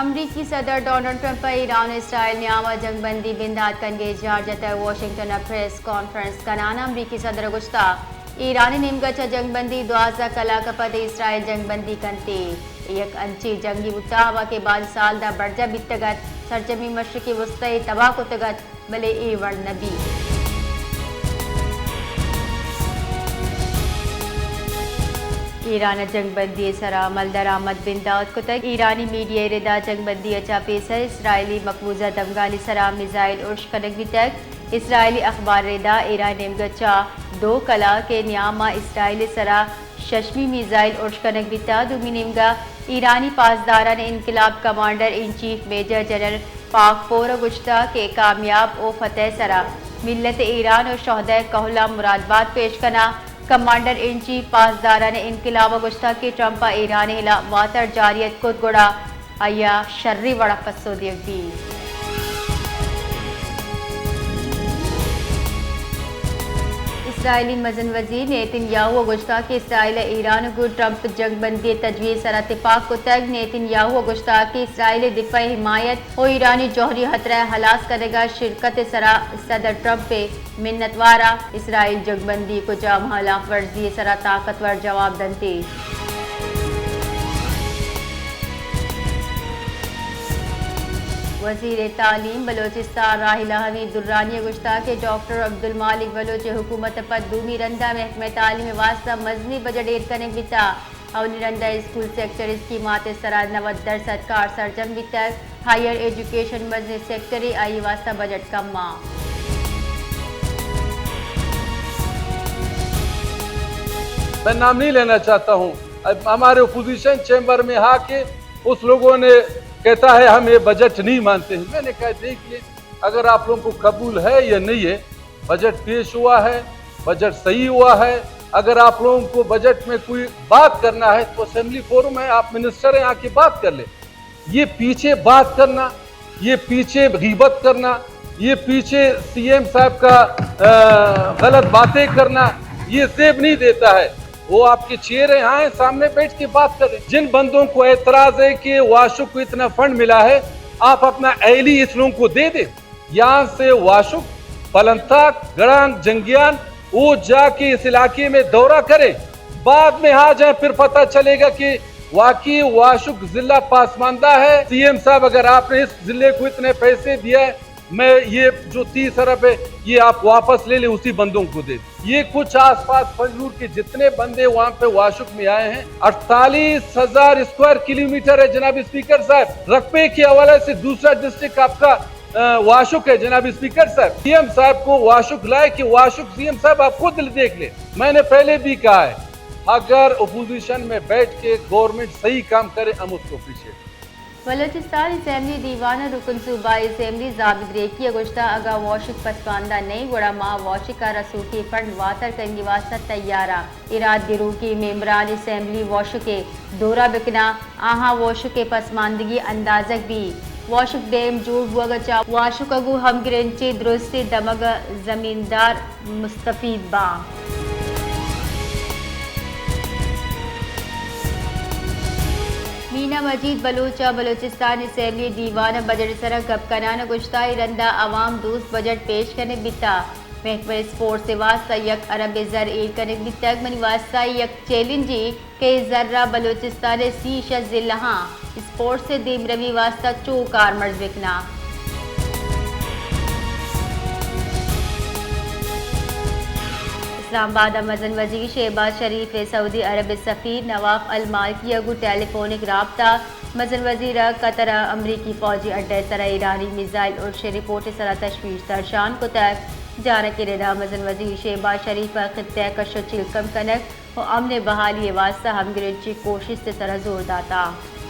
امریکی صدر Donald Trump ء ایران ء اسرائیل نیام ء جنگ بندی بندات کنگ ء جار جتگ۔ واشنگٹن ء پریس کانفرنس کنان ء امریکی صدر ء گوشتگ، ایران ء نیمگ ء چہ جنگ بندی دوازدہ کلاک ء پد اسرائیل جنگ بندی کنت۔ اے یک انچیں جنگے بوتگ ہما کہ باز سال داں برجاہ بیتگ ات، سرجمیں مشرق وسطی ء تباہ کتگ ات، بلے اے وڑ نہ بیت۔ ایران ء جنگ بندی ء سرا عمل درآمد بندات کتگ۔ ایرانی میڈیا ء ردا جنگ بندی ء چہ پیسر اسرائیلی مقبوضہ دمگانی سرا میزائل ارش کنگ بیتگ۔ اسرائیلی اخبار ء ردا ایران نیمگ ء چہ دو کلاک ء نیام ء اسرائیل ء سرا ششمی میزائل ارش کنگ بیتگ۔ دومی نیمگ ء ایرانی پاسداران انقلاب commander in chief major general Pakpour ء گوشتگ کہ کامیاب و فتح ء سرا ملت ایران و شہدائے کہلاں مرادبات پیش کناں۔ کمانڈر ان چیف پاسداران انقلاب ء گوشتگ کہ ٹرمپ ء ایران ء ہلاپ واتر جارحیت کت گڑا آئی ء شریں وڑ ء پسو دیگ بیت۔ اسرائیلی مزن وزیر نیتن یاہو ء گوشتگ کہ اسرائیل ء ایران ء گوں ٹرمپ جنگ بندی ء تجویز ء سرا تپاک کتگ۔ نیتن یاہو ء گوشتگ کہ اسرائیل ء دفاعی حمایت و ایرانی جوہری خطرہ ء ہلاس کنگ ء شرکت ء سرا صدر ٹرمپ ء منتوار آں۔ اسرائیل جنگ بندی ء کجام ہلاف ورزی ء سرا طاقتور جواب دنت۔ وزیر تعلیم بلوچستان راحیلہ حمید درانی ء گوشتگ کہ ڈاکٹر عبدالمالک بلوچ ء حکومت ء پد دومی رند ء محکمہ تعلیم ء واستہ مزنیں بجٹ ایر کنگ بیتگ۔ اولی رند ء اسکول سیکٹر اسکیمات ء سرا نود درسد کار سرجم بیتگ۔ ہائیر ایجوکیشن مزنیں سیکٹرے، آئی واستہ بجٹ کم آں۔ میں نام نہیں لینا چاہتا ہوں۔ اب ہمارے اپوزیشن چیمبر میں آ کے اس لوگوں نے کہتا ہے ہم یہ بجٹ نہیں مانتے ہیں۔ میں نے کہا دیکھ لیں، اگر آپ لوگوں کو قبول ہے یا نہیں ہے، بجٹ پیش ہوا ہے، بجٹ صحیح ہوا ہے۔ اگر آپ لوگوں کو بجٹ میں کوئی بات کرنا ہے تو اسمبلی فورم ہے، آپ منسٹر ہیں، آ کے بات کر لیں۔ یہ پیچھے بات کرنا، یہ پیچھے غیبت کرنا، یہ پیچھے سی ایم صاحب کا، آ، غلط باتیں کرنا، یہ زیب نہیں دیتا ہے۔ وہ آپ کے چہرے آئیں، سامنے بیٹھ کے بات کریں۔ جن بندوں کو اعتراض ہے کہ واشک کو اتنا فنڈ ملا ہے، آپ اپنا اہلی اس لوگوں کو دے دیں۔ یہاں سے واشک، پلنتاک، گڑانگ، جنگیان، وہ جا کے اس علاقے میں دورہ کریں۔ بعد میں آ جائیں، پھر پتہ چلے گا کہ واقعی واشک ضلع پسماندہ ہے۔ سی ایم صاحب، اگر آپ نے اس ضلع کو اتنے پیسے دیا ہے، میں یہ جو تیس ارب ہے، یہ آپ واپس لے لیں، اسی بندوں کو دے دیں۔ یہ کچھ آس پاس پنجگور کے جتنے بندے وہاں پہ واشک میں آئے ہیں، اڑتالیس ہزار اسکوائر کلومیٹر ہے جناب اسپیکر صاحب۔ رقبے کے حوالے سے دوسرا ڈسٹرکٹ آپ کا، آ، واشک ہے جناب اسپیکر صاحب۔ سی ایم صاحب کو واشک لائے کہ واشک، سی ایم صاحب آپ خود دیکھ لیں، میں نے پہلے بھی کہا ہے، اگر اپوزیشن میں بیٹھ کے گورنمنٹ صحیح کام کرے، ہم اس کو اپریشیٹ کریں۔ بلوچستان اسمبلی دیوان ء رکن صوبائی اسمبلی زاہد ریکی ء گوشتگ، اگاں واشک پسماندہ نہ انت، گڑا ما واشک ء رسوکی فنڈ واتر کنگی واستہ تیار آں۔ ایراد گروکی ممبران اسمبلی واشک ء دورہ بکناں، آہاں واشک ء پسماندگی اندازگ بیت۔ واشک ڈیم جوڑ بوگ ء چہ واشک ء گوں ہمگرنچی درستی دمگ ء زمیندار مستفید باں۔ مینا مجید بلوچ ء بلوچستان اسمبلی دیوان ء بجٹ ء سرا گپ کنان ء گوشتگ، اے رند ء عوام دوست بجٹ پیش کنگ بیتگ۔ محکمہ اسپورٹس ء واستہ یک ارب ء زر ایر کنگ بیتگ۔ منی واستہ اے یک چیلنجے کہ اے زر ء بلوچستان ء سی شش ضلعاں اسپورٹس ء دیمروی واستہ چو کارمرز بکناں۔ اسلام آباد ء مزن وزیر شہباز شریف ء سعودی عرب ء سفیر نواف المالکی ء گوں ٹیلی فونک رابطہ۔ مزن وزیر ء قطر ء امریکی فوجی اڈہ ء سرا ایرانی میزائل ارش ء رپورٹ ء سرا تشویش درشان کتگ۔ جارکے ردا مزن وزیر شہباز شریف ء خطہ ء کش ء چیل کم کنگ و امن ء بحالی ء واستہ ہمگرنچی کوشست ء سرا زور داتگ۔